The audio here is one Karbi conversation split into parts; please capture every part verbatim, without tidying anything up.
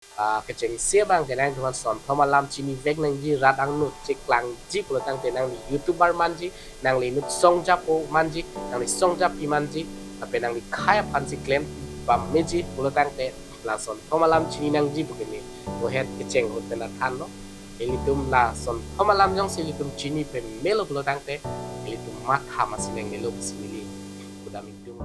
Ah, kechengsi abang ke nangtum aphan sonthom alam chinivek nangji, rat angno cheklangji pulo tangte nangli YouTuber manji, nangli inut songjapo manji, nangli songjapi manji, lapen nangli khei aphan si klem pame ji pulo tangte la sonthom alam chini nangji pu ke ne mohet kecheng ahut pen thanlo. Ilitum la sonthom alam jongsi ilitum chini pamelo pulo tangte ilitum matha masi nangnelo pusi neli pudam ingtung.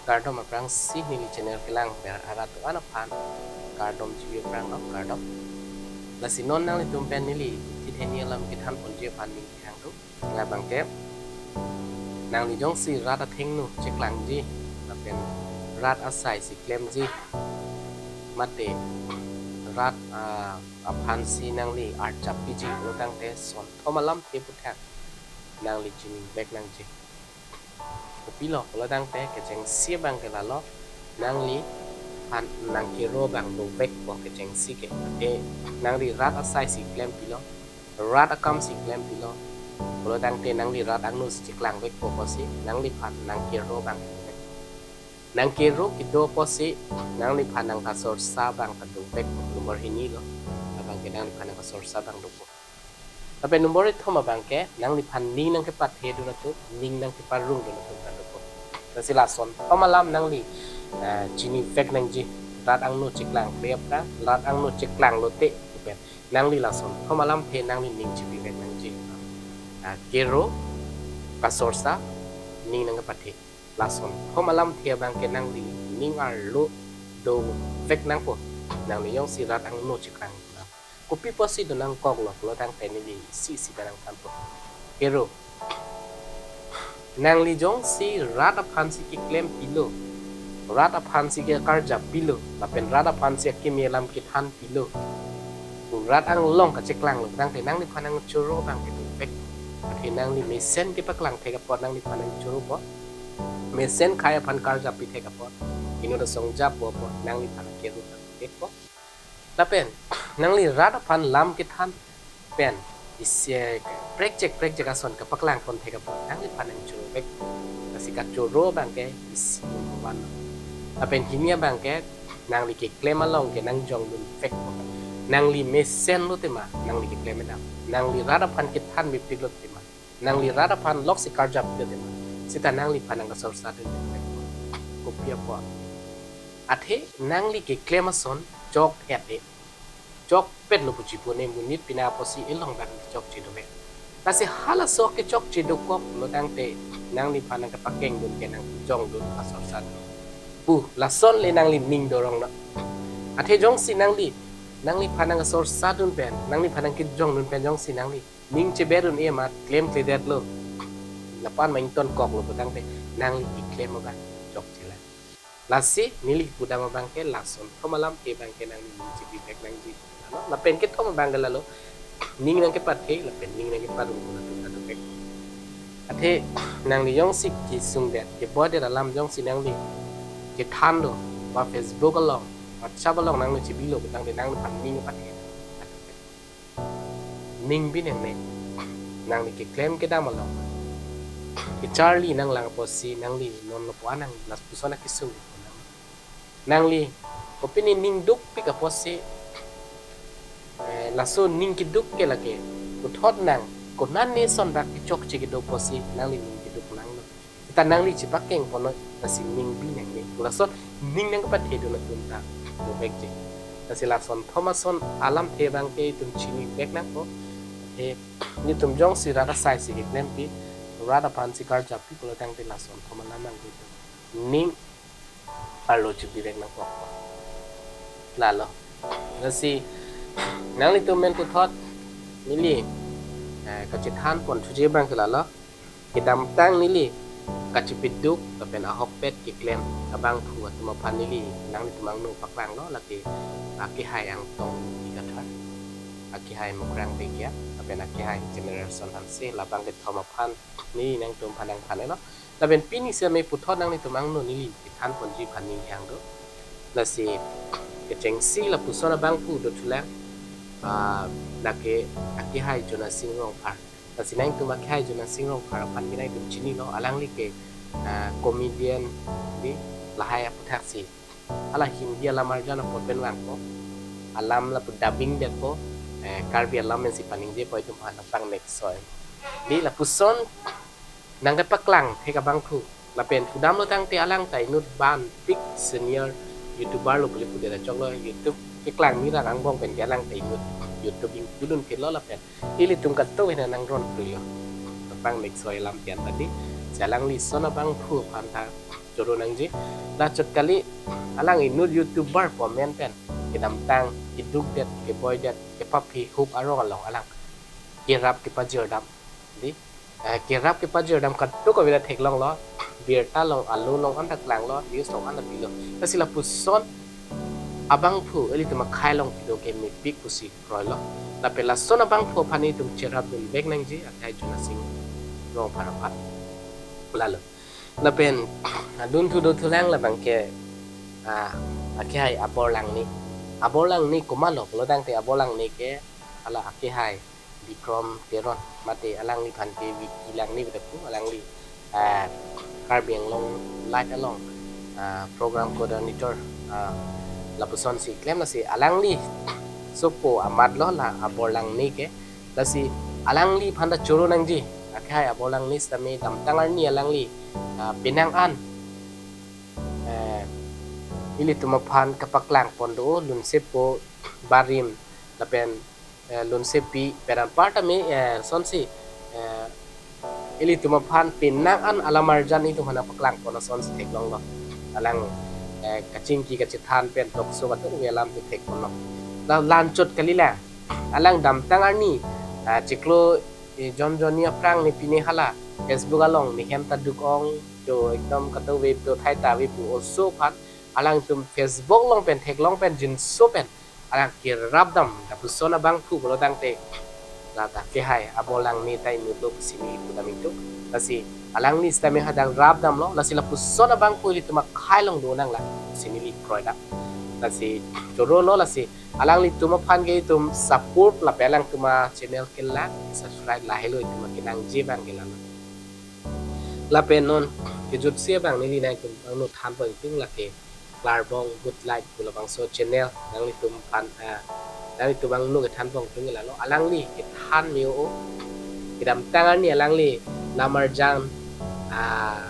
Kardom aphrangsi neli channel kelang ber arat do-an aphan kardom chibi aphrang lo, kardom. Lasi non nanglitum pen neli thitheni alam kethan ponji aphan ning kehang do. Labang ke nangli jongsi rat athengno cheklangji lapen rat asai si klemji mate rat, ah, aphan si nangli arjap piji pulo tangte sonthom alamthe aputhak nangli chinivek nangji. Kopilo pulo tangte kechengsi abang ke lalo, nangliphan nangkero abang dovekpo kechengsi ke. Te nangli rat asai si klempilo, rat akam si klempilo pulo tangte nangli rat angno si cheklangvekpo pusi nangliphan nangkero abang dovek. Nangkero kedo pusi nangliphan nangkasorsa abang ta dovek, number hini lo. Abang ke nangliphan nangkasorsa abang dopo. Lapen number kethom abang ke nangliphan ning nangkepathedun atum, ning nangkeparongdun atum ta dopo. Lasi la sonthom alam nangli, eh, chinivek nangji, rat angno cheklangkle aphrang, rat angno cheklanglote pu pen nangli la sonthom alamthe nangli ning chibivek nangji. Ah, kero, kasorsa, ning nangkepathe. La sonthom alamthe abang ke nangli ning arlo dovek nangpo. Nangli jongsi rat angno cheklang. Kopi pusi do nangkoklo pulo tangte neli isi isi pen nangthanpo. Kero, nangli jongsi rat aphan si keklempilo, rat aphan si kekarjap pilo, lapen rat aphan si akimi alam kethan pilo, rat anglong kacheklanglo tangte nangliphan nangchoro abang ke dovek. Athe nangli mesen kepaklang thek apot nangliphan nangchoropo, mesen khei aphan karjap pi thek apot, inut asongjapo apot nangliphan kero abang dovekpo. Lapen nangli rat aphan lam kethan pen isi prekjek prekjek ason kapaklang pon thek apot nangliphan nangchorovek. Lasi kachoro abang ke isi number one lo. Lapen hini abang ke nangli keklem along ke nangjongdunvekpo. Nangli mesenlo tema nangli keklem edam. Nangli rat aphan kethan mepiklo tema, nangli rat aphan loksi karjaplo tema, seta nangliphan nangkasorsadunvekpo. Kopi apot? Athe nangli keklem ason chokhet-e, chokpetlo pu chipone, monit pine apotsi elong abang chokche dovek. Lasi halaso kechokche dokoklo tangte nangliphan nangkepakengdun ke nangjongdun kasorsadun pu lason le nangli ning dorong na. Athe jongsi nangli, nangliphan nangkasorsadun pen, nangliphan nangkejongdun pen jongsi nangli ning cheberun-e ma klemkledetlo, lapu-an ma ingtonkoklo pu tangte nangli keklem abang chokchelang. Lasi neli pudam abang ke la sonthom alamthe abang ke nangli ning chibivek nangji. Lalo, lapen kethom abang ke lalo, ning nangkepathe lapen ning nangkeparongdun atum ta dovek. Athe nangli jongsi kesungdet keboidet alam jongsi nangli kethanlo, ba Facebook along, WhatsApp along nangli chibilo pu tangte nangliphan ning pathe. Ning bi nangne, nangli keklem kedam along kecharli nanglang apotsi nangli non lapu-an nang lapuson akesung nang. Nangli kopine ning dukpik apotsi, eh, laso ning keduk ke lake puthot nang konane ason dak kechokche kedo apotsi nangli ning keduk nanglo. Seta nangli chepakeng ponlo, lasi ning bi nangne. Lason ning nangkepathedun atum ta dovekji. Lasi la sonthom ason alamthe abang ke itum chinivek nangpo. Athe nelitum jongsi rat asai si keklempi, rat aphan si karjappi pulo tangte la sonthom alam abang ke itum ning arlo chibivek nangkokpo. Lalo. Lasi nanglitum pen puthot neli, eh, kachethan ponthuji abang ke lalo. Kedamtang neli kachepeduk lapen ahokpet keklem abangphu atum aphan neli nanglitum angno paklanglo, lake akehai Angtong Ingti Kathar, akehai Mukrang Begya, lapen akehai General Son Hanse, labang kethom aphan neli nangtum aphan nangthan-elo. Lapen pini seme puthot nanglitum angno neli kethan ponji aphan ning kehang do. Lasi kechengsi lapuson abangphu dothulang, ah, lake akehai Jonasing Rongphar. Lasi nangtum akehai Jonasing Rongphar aphan ke nangtum chinilo, alangli ke ah, comedian, dei, lahai aputhaksi hala Hindi alam arjan apot pen vangpo. Alam lapu dubbing detpo, eh, Karbi alam pensi paningjepo itum aphan abang Neksoi. Dei, lapuson nangkepaklang thek abangphu. Lapen pudamlo tangte alang ta inut vanpik senior YouTuber lo pule pudet achoklo, YouTube keklangmi rat angbong pen ke alang ta inut YouTube ingpudun phitlo lapen ilitum kato hena nangron pulo. Abang Neksoi alam pian tadi. Si alangli lason abangphu aphan ta choro nangji. La chot kali, alang inut YouTuber pu amen pen kedamtang kedukdet, keboidet, kepaphi hup arong along alang kerap kepajirdam, dei. Eh, kerap kepajirdam kadokave ta theklonglo, birta along, alo along anta klanglo, news along anta pilo. Lasi lapuson abangphu ilitum akhei along kedo ke mepik pusi kroilo. Lapen lason abangphu aphan itum cherapdunvek nangji, akhei Jonasing Rongphar aphan. Lalo. Lapen adunthu dothulang labang ke, ah, akehai Abor Langne. Abor Langne komatlo pulo tangte Abor Langne ke hala akehai Bikrom Teron, mate alangliphan ke Vicky Langne pu ta pu, alangli, ah, Karbi Anglong Live along, ah, program coordinator, ah, lapusonsi klem, lasi alangli sopo amatlo la Abor Langne ke. Lasi alangliphan ta choro nangji. Akehai Abor Langne sitame damtang arni alangli, ah, penang an, eh, ilitum aphan kapaklang pon do, lunsepo barim lapen, eh, lunsepi pen anparta me, eh, lasonsi, eh, ilitum aphan penang an alam arjan itum aphan paklang pon asonsi theklonglo. Alang, eh, kachingki kachethan pen talk show kadokave alam si thek ponlo. La, la anchot kali la. Alang damtang arni, ah, chiklo, eh, jon jonni aphrang ne pine hala Facebook along ne hem ta duk-ong, to ekdom kadokave to thai ta ave pu oso aphan alangtum Facebook along pen theklong pen jinso pen alang kerapdam, lapuson abangphu pulo tangte la ta akehai Abor Langne ta inutlo pusi neli pudam ingtung. Lasi alangli sitame hadak rapdamlo, lasi lapuson abangphu ilitum akhei along do nang la pusi neli kroidam. Lasi chorolo, lasi alanglitum aphan ke itum support lapen alangtum achannel kelang subscribe lahelo itum akenangji abang ke lalo. Lapen non kejutsi abang neli nangtum abang no than pon ingtung lake Klarbong Good Life pu labangso channel nanglitum aphan, ah, nanglitum abang no kethan pon ingtung lalo, alangli kethan me-o. Kedamtang arni alangli lam arjan, ah,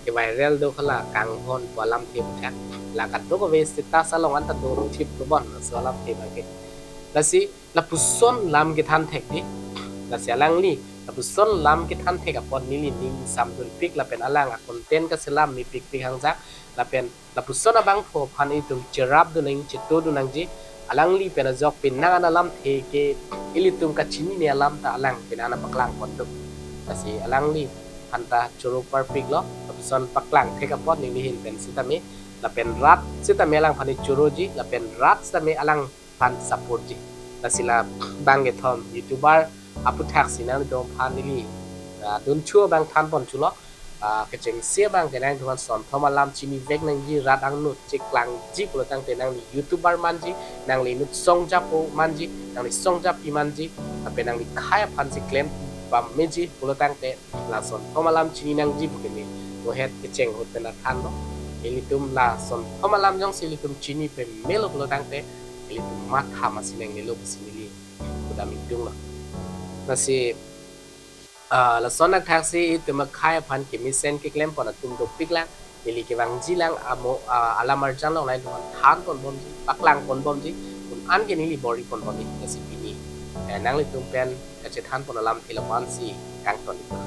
ke viral do hala Kanghon pu alamthe aputhak. La kadokave status along anta do thip lobon laso alamthe abang ke. Lasi lapuson lam kethan thek dei. Lasi alangli lapuson lam kethan thek apot neli ning samdunpik lapen alang a-content kaselam mepikpik hangjak, lapen lapuson abangphu aphan itum cherapdun nang, chetodun nangji. Alangli pen ajok penang an alamthe ke ilitum kachinine alam ta alang penang an paklang pon do. Lasi alangliphan ta choro parpiklo, lapuson paklang thek apot neli ahin pen sitame, lapen rat sitame alangphan choroji, lapen rat sitame alangphan supportji. Lasi la bang kethom YouTuber aputhaksi nangtum aphan neli, ah, dunchu abang than pon chulo. Ah, kechengsi abang ke nangtum aphan sonthom alam chinivek nangji, rat angno cheklangji pulo tangte nangli YouTuber manji, nangli inut songjapo manji, nangli songjapi manji, lapen nangli khei aphansi klem pame meji pulo tangte la sonthom alam chini nangji pu ke ne mohet kecheng ahut pen thanlo. Ilitum la sonthom alam jongsi ilitum chini pamelo pulo tangte ilitum matha masi nangnelo pusi neli pudam ingtunglo. Lasi, ah, lason athaksi itum akhei aphan kemesen keklem pon atum dopik lang, neli kevangji lang amo, ah, alam arjan along nangtum aphan than pon bomji, paklang pon bomji, un an ke neli bor-i pon bomji. Lasi pini, eh, nanglitum pen kachethan pon alamthe lapu-ansi kangton iklo.